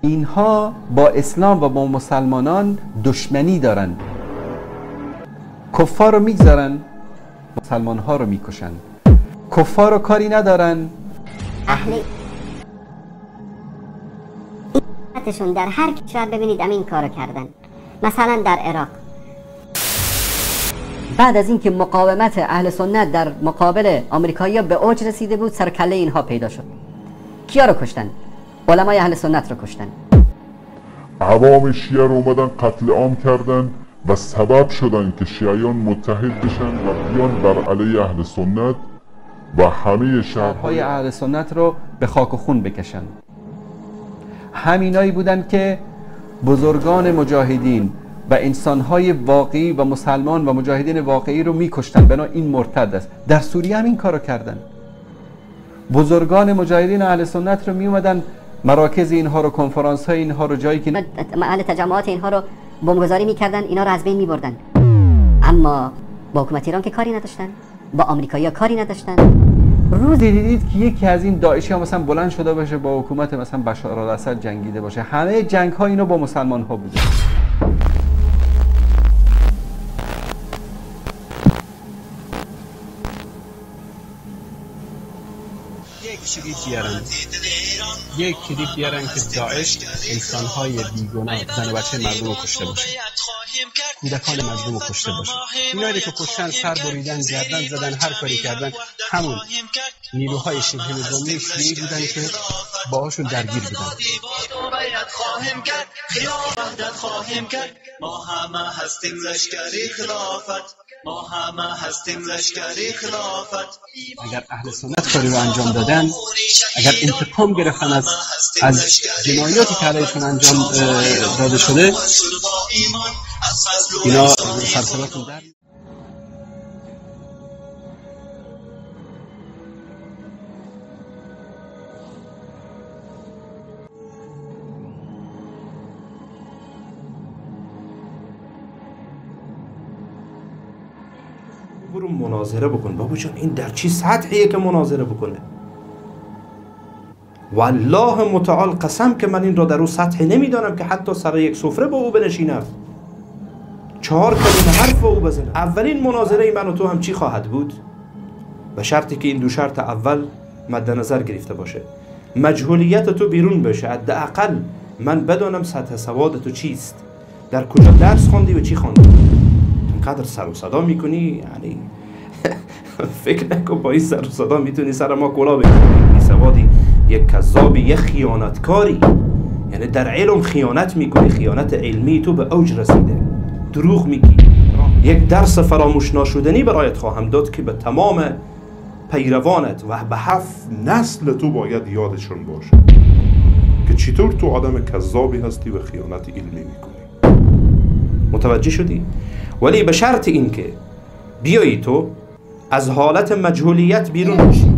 اینها با اسلام و با مسلمانان دشمنی دارن. کفار رو میگذارن، مسلمان ها رو میکشن. کفار رو کاری ندارن. اهل در هر کشور ببینید همین کارو کردن. مثلا در عراق بعد از اینکه مقاومت اهل سنت در مقابل آمریکایی‌ها به اوج رسیده بود، سر کله اینها پیدا شد. کیا رو کشتن؟ علمای اهل سنت رو کشتن. عوام شیعه رو اومدن قتل عام کردن و سبب شدن که شیعیان متحد بشن و بیان بر علیه اهل سنت و همه شهرهای اهل سنت رو به خاک و خون بکشن. همینایی بودن که بزرگان مجاهدین و انسانهای واقعی و مسلمان و مجاهدین واقعی رو میکشتن، بنا این مرتد است. در سوریه هم این کارو کردن. بزرگان مجاهدین اهل سنت رو میومدن مراکز اینها رو، کنفرانس های اینها رو، جایی که محل تجمعات اینها رو بمبگذاری میکردن، اینا رو از بین میبردن. اما با حکومت ایران که کاری نداشتن، با آمریکایی‌ها کاری نداشتن. روزی دیدید که یکی از این داعشی ها مثلا بلند شده باشه با حکومت مثلا بشار الاسد جنگیده باشه؟ همه جنگ ها اینو با مسلمان ها بوده. یک کلیپ بیارن که داعش انسان‌های بیگناه، زن و بچه مردم رو کشته باشه، کودکان مظلوم رو کشته باشه. اینایی که کشتن، سر بریدن، گردن زدن، هر کاری کردن، همون نیروهای شبه نظامی شیعی بودن که باهاشون درگیر بودن. ما همه هستیم لشکری خلافت، ما همه هستیم لشکری خلافت. اگر اهل سنت کاری رو انجام دادن، اگر انتقام گرفتن از جنایاتی که علیشون انجام داده شده، اینا سرسراتون در برو مناظره بکن. بابا جان این در چی سطحیه که مناظره بکنه؟ والله متعال قسم که من این را در او سطحی نمیدانم که حتی سر یک سفره با او بنشینم، 4 کلمه حرف با او بزنم. اولین مناظره من و تو هم چی خواهد بود؟ به شرطی که این دو شرط اول مد نظر گرفته باشه، مجهولیت تو بیرون بشه، حداقل من بدانم سطح سواد تو چیست، در کجا درس خواندی و چی خواندی. اینقدر سر و صدا میکنی، یعنی فکر نکن با این سر و صدا میتونی سر ما کلا بگیری. بی سوادی، یک کذابی، یک خیانتکاری، یعنی در علم خیانت میکنی، خیانت علمی تو به اوج رسیده، دروغ میگی. یک درس فراموش ناشدنی برایت خواهم داد که به تمام پیروانت و به 7 نسل تو باید یادشون باشه که چطور تو آدم کذابی هستی و خیانت علمی میکنی. متوجه شدی؟ ولی به شرط اینکه بیایی تو از حالت مجهولیت بیرون بشی.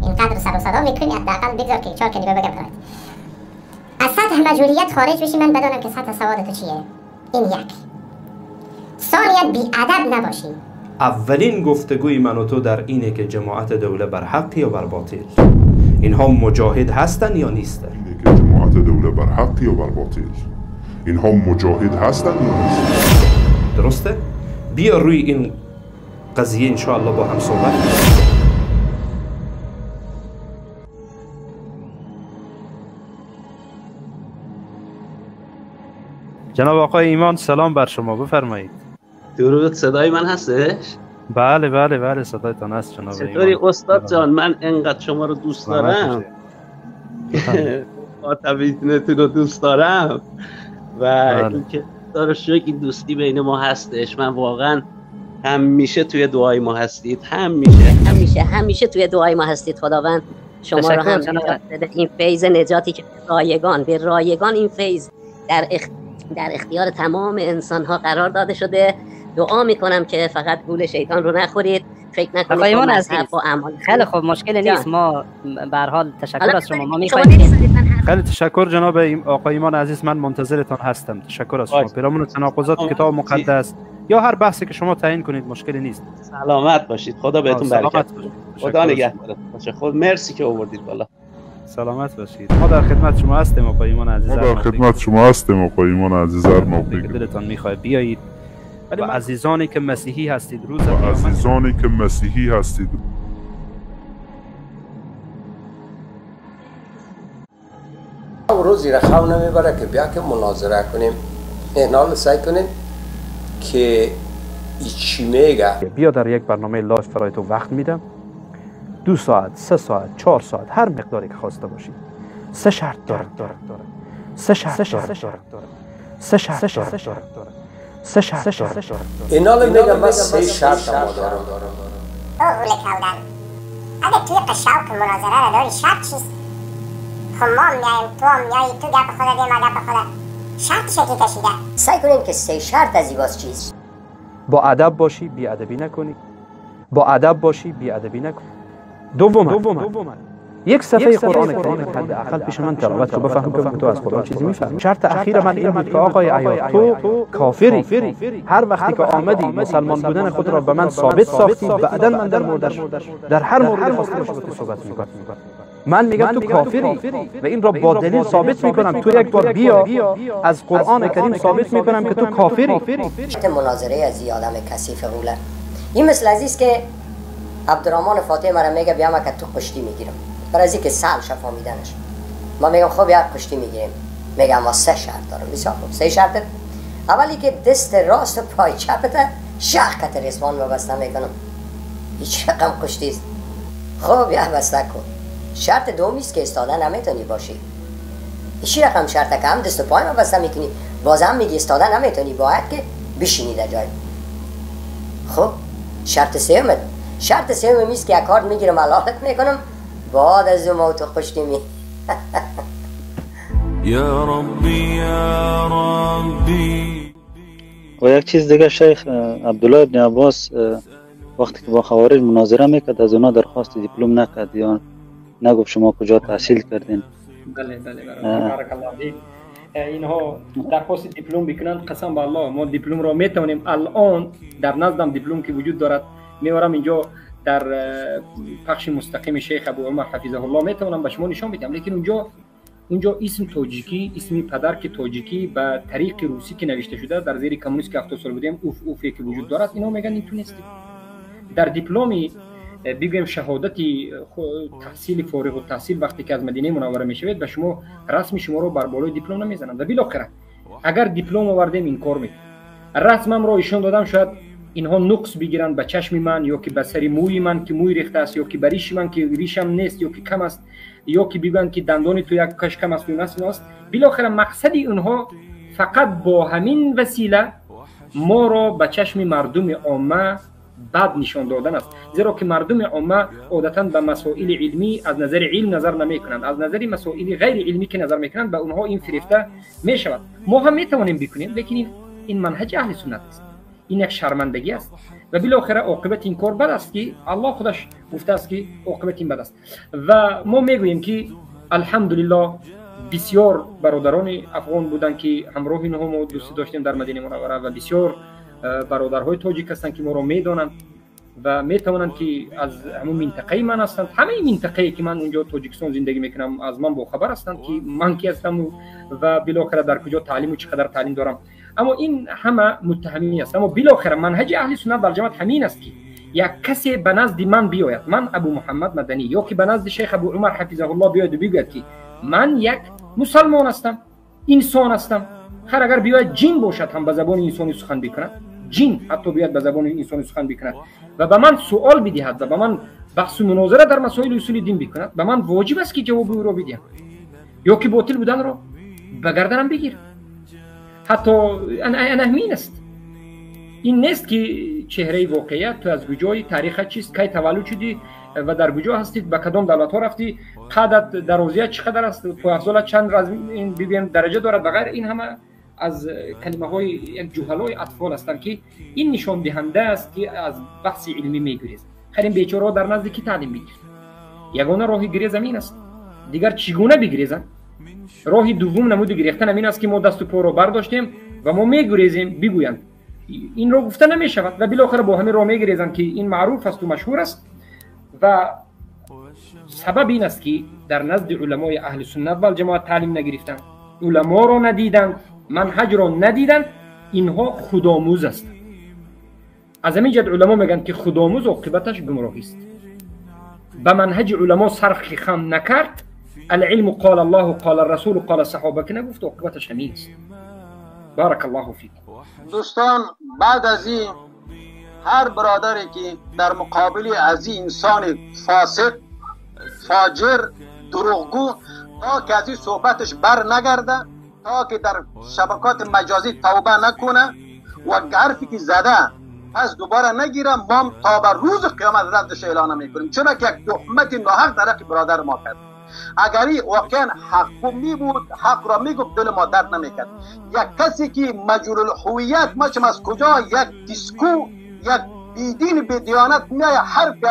اینقدر سر و صدا میکنی، حداقل بگذار که 4 کلمه بگم برات. از سطح مجهولیت خارج بشی، من بدانم که سطح سواد تو چیه. این یک. ثانیا بی ادب نباشی. اولین گفتگوی من و تو در اینه که جماعت دوله بر حق یا بر باطل، اینها مجاهد هستن یا نیستن. اینه که جماعت دوله بر حق یا بر باطل، اینها مجاهد هستن یا نیستن. درسته؟ بیا روی این قضیه انشاءالله با هم صحبت کنیم. جناب آقای ایمان سلام بر شما، بفرمایید. درود، صدای من هستش؟ بله بله بله، صدایتان هست جناب ایمان. چطوری استاد جان؟ من انقدر شما رو دوست دارم، مخاطبینتون رو دوست دارم و اینکه داره شکر این دوستی بین ما هستش. من واقعا همیشه توی دعای ما هستید، همیشه همیشه همیشه توی دعای ما هستید. خداوند شما رو هم بده این فیض نجاتی که رایگان به رایگان این فیض در اختیار تمام انسان ها قرار داده شده. دعا میکنم که فقط گول شیطان رو نخورید، فکر نکنید با اعمال. خیلی خوب، مشکلی نیست. ما به هر حال تشکر از شما. ما میخوایم خیلی تشکر جناب آقای ایمان عزیز، من منتظرتان هستم. تشکر از شما. پیرامون تناقضات کتاب مقدس یا هر بحثی که شما تعیین کنید مشکلی نیست. سلامت باشید، خدا بهتون برکت بده. خدا نگهدارتون باشه. خود مرسی که آوردید بالا. سلامت باشید. ما در خدمت شما هستیم آقای ایمان عزیز. ما در خدمت شما هستیم آقای ایمان عزیز. هر موقعی که دلتان میخواد بیایید. و عزیزانی که مسیحی هستید روز عزیزانی که مسیحی هستید روزی را خو نمیبره که بیا که مناظره کنیم. اینال سعی کنیم که چی میگه. بیا در یک برنامه live برای تو وقت میدم، 2 ساعت، 3 ساعت، 4 ساعت، هر مقداری که خواسته باشی. 3 شرط دارد. 3 شرط دارد. 3 شرط دارد. 3 شرط دارد. اینال میگم من 3 شرط ما دارم. او کردن اگه توی قشاق مناظره را داری شرط چیست؟ خب ما میایم تو میایی، تو گپ خدا ده ما گپ خدا، شرط شکی کشیده. سعی کنیم که 3 شرط از ایواز چیست؟ با ادب باشی، بی ادبی نکنی. با ادب باشی، بی ادبی نکنی. دوم یک صفحه قرآن کریم حداقل پیش من تلاوت کو بفهم که تو از قرآن چیزی میفهمی. شرط اخیر من این بود که آقای عیاد تو کافری، هر وقتی که آمدی مسلمان بودن خود را به من ثابت ساختی، بعدا من در موردش در هر مورد خواسته باشی با تو صحبت میکنم. من میگم تو کافری و این را با دلیل ثابت میکنم. تو یک بار بیا از قرآن کریم ثابت میکنم که تو کافری. مناظره از آدم کثیف غوله این مثل عزیز که عبدالرحمن فاتح مرا میگه بیا ما که تو کشتی میگیرم، برای از اینکه سال شفا میدنش. ما میگم خب یا کشتی میگیریم. میگم ما 3 شرط دارم. بسیار خوب، 3 شرط. اولی که دست راست و پای چپت شاخ کت ریسمان وابسته میکنم، هیچ رقم کشتی است. خب یا بسته کن. شرط دومی است که ایستاده نمیتونی باشی. هیچ رقم شرطه که هم دست و پای وابسته میکنی، باز هم میگی ایستاده نمیتونی، باید که بشینی در جای. خب شرط سومت، شرط سوم است که اکارد میگیرم حلالت میکنم، بعد از اون موت کشتی می. یا ربی یا ربی. و یک چیز دیگه، شیخ عبدالله ابن عباس وقتی که با خوارج مناظره میکرد از اونا درخواست دیپلم نکرد یا نگفت شما کجا تحصیل کردین. بله بله، بارک الله فیک. اینها درخواست دیپلم بکنند، قسم به الله ما دیپلم را میتونیم الان در نزدم دیپلم که وجود دارد میارم اینجا در پخش مستقیم شیخ ابو عمر حفظه الله میتونم به شما نشان بدم. لیکن اونجا اسم تاجیکی، اسم پدر که تاجیکی به طریق روسی که نوشته شده در زیر کمونیست که 70 سال بودیم، اوف اوف که وجود دارد، اینا میگن این تو نیست. در دیپلمی بگویم شهادت تحصیل فارغ التحصیل وقتی که از مدینه منوره میشوید به شما رسم شما رو بر بالای دیپلم نمیزنند و بالاخره اگر دیپلم آوردیم این کار میکنیم. رسمم رو ایشون دادم، شاید اینها نقص بگیرند به چشم من یا که به سر موی من که موی ریخته است، یا که بر ریش من که ریشم نیست یا که کم است، یا که بگویند که دندان تو یک کش کم است و این است. بالاخره مقصد اونها فقط با همین وسیله ما را به چشم مردم عامه بد نشان دادن است، زیرا که مردم عامه عادتا به مسائل علمی از نظر علم نظر نمی کنند، از نظر مسائل غیر علمی که نظر میکنند به اونها این فریفته می شود. ما هم می توانیم بکنیم، لیکن این منهج اهل سنت است، این یک شرمندگی است و بالاخره عاقبت این کار بد است که الله خودش گفته است که عاقبت این بد است. و ما میگوییم که الحمدلله بسیار برادران افغان بودند که همراه اینها ما دوستی داشتیم در مدینه منوره و بسیار برادرهای تاجیک هستند که ما را میدانند و میتوانند که از همون منطقه من هستند. همه منطقه‌ای که من اونجا تاجیکستان زندگی میکنم از من باخبر هستند که من کی هستم و بالاخره در کجا تعلیم و چقدر تعلیم دارم. اما این همه متهمی است. اما بالاخره منهج اهل سنت در جماعت همین است که یک کسی به نزد من بیاید، من ابو محمد مدنی، یا که به نزد شیخ ابو عمر حفظه الله بیاید و بگوید که من یک مسلمان هستم، انسان هستم. خیر اگر بیاید جن باشد هم به زبان انسانی سخن بکند، جن حتی بیاید به زبان انسانی سخن بکند و به من سوال بدهد و به من بحث و مناظره در مسائل اصول دین بکند، به من واجب است که جواب او را بدهم یا که باطل بودن را به گردنم بگیر. حتی انا همین است. این نیست که چهره واقعیت تو از کجای، تاریخ چیست، کی تولد شدی و در کجا هستید، به کدام دولت ها رفتی، قدت درازیت چقدر است، پایافزالت چند از این ببین درجه دارد و غیر. این همه از کلمه های یک جهلای اطفال هستند که این نشان دهنده است که از بحث علمی میگریزند. خیر این بیچاره در نزد کی تعلیم میگیرند؟ یگانه راه گریز همین است، دیگر چگونه بگریزند؟ راه دوم نمود گریختن همین است که ما دست و پا را برداشتیم و ما میگریزیم بگویند. این را گفته نمیشود و بالاخره با همین راه میگریزند که این معروف است و مشهور است. و سبب این است که در نزد علمای اهل سنت و الجماعت تعلیم نگرفتند، علما را ندیدند، منهج را ندیدند، اینها خودآموز هستند. از همین جهت علما میگن که خودآموز عاقبتش گمراهی است. به منهج علما سرخ خم نکرد، العلم قال الله قال الرسول قال الصحابه که نگفت، عاقبتش همین است. بارک الله فیکم. دوستان، بعد از این هر برادری که در مقابل از این انسان فاسق، فاجر، دروغگو، تا که از این صحبتش بر نگرده، تا که در شبکات مجازی توبه نکنه و حرفی که زده پس دوباره نگیره، ما تا بر روز قیامت ردش اعلان میکنیم، چرا که یک تهمت ناحق در حق برادر ما کرد. اگر این واقعا حق می بود، حق را میگفت، دل ما درد نمیکرد. یک کسی که مجهول الهویت، ما چم از کجا، یک دیسکو، یک بیدین بیدیانت میایه، حرف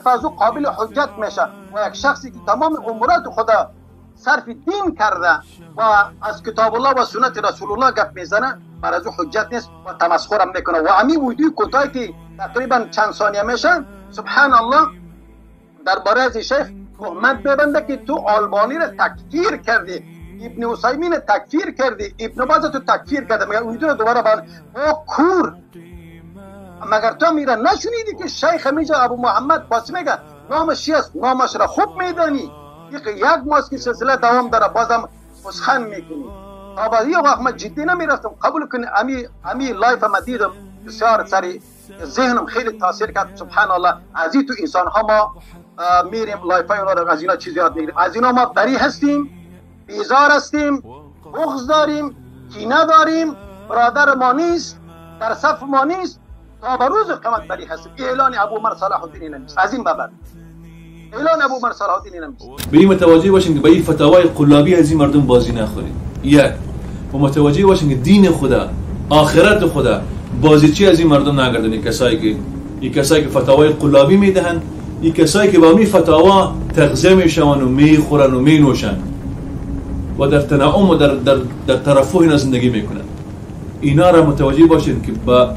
از او قابل حجت میشه، و یک شخصی که تمام امورات خدا صرف دین کرده و از کتاب الله و سنت رسول الله گپ میزنه، بر از او حجت نیست و تمسخرم میکنه. و امی ویدیو کوتاهی که تقریبا چند ثانیه میشه، سبحان الله، درباره از شیخ تهمت ببنده که تو آلبانی را تکفیر کردی، ابن عثیمین تکفیر کردی، ابن باز تو تکفیر کرده. مگر ویدیو رو دوباره بر او کور، مگر تو میره نشنیدی که شیخ میجا ابو محمد باز میگه نامش چی است؟ نامش را خوب میدانی، یک ماست که سلسله دوام داره، بازم پوزخند میکنی. تا بعد یه وقت من جدی نمیرفتم، قبول کنی امی live ما دیدم، بسیار سری ذهنم خیلی تاثیر کرد. سبحان الله، از این تو انسان ها ما میریم live های اونا رو، از اینا چیز یاد میگیریم. از اینا ما بری هستیم، بیزار هستیم، بغض داریم، کینه داریم، برادر ما نیست، در صف ما نیست، تا به روز قیامت بری هستیم. اعلان ابو عمر صلاح الدین نیست، از این به بعد اعلان ابو عمر صلاح الدین نیست. به این متوجه باشین که به این فتاوای قلابی از این مردم بازی نخورید. یک، و متوجه باشین که دین خدا، آخرت خدا، بازیچی از این مردم نگردونید. کسایی که فتاوای قلابی میدهند، این کسایی که با می فتاوا تغذیه میشوند و میخورن و مینوشن و در تنعم و در ترفه اینا زندگی میکنن، اینا را متوجه باشین که با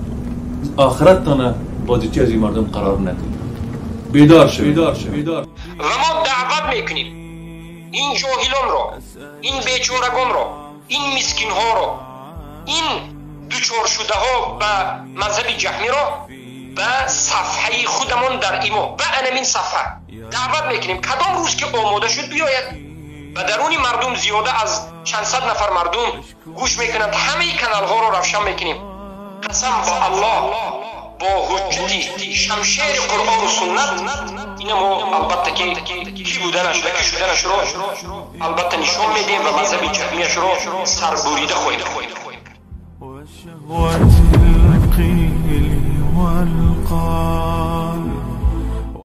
آخرت بازیچی از این مردم قرار ندید. بیدار شوید. بیدار شوید. بیدار. و ما دعوت میکنیم این جاهلان را، این بیچارگان را، این مسکین ها را، این دچار شده ها به مذهب جهمی را به صفحه خودمان در ایما، به انمین صفحه دعوت میکنیم. کدام روز که آماده شد بیاید. و درون مردم زیاده از چند صد نفر مردم گوش میکنند. همه کانال ها را روشن میکنیم. قسم با الله، با حجت شمشیر قرآن و سنت، اینا ما البته که کی بودنش و کی شدنش را البته نشان میدیم و مذهب جهمیش را سربریده خواهیم کرد. والقال.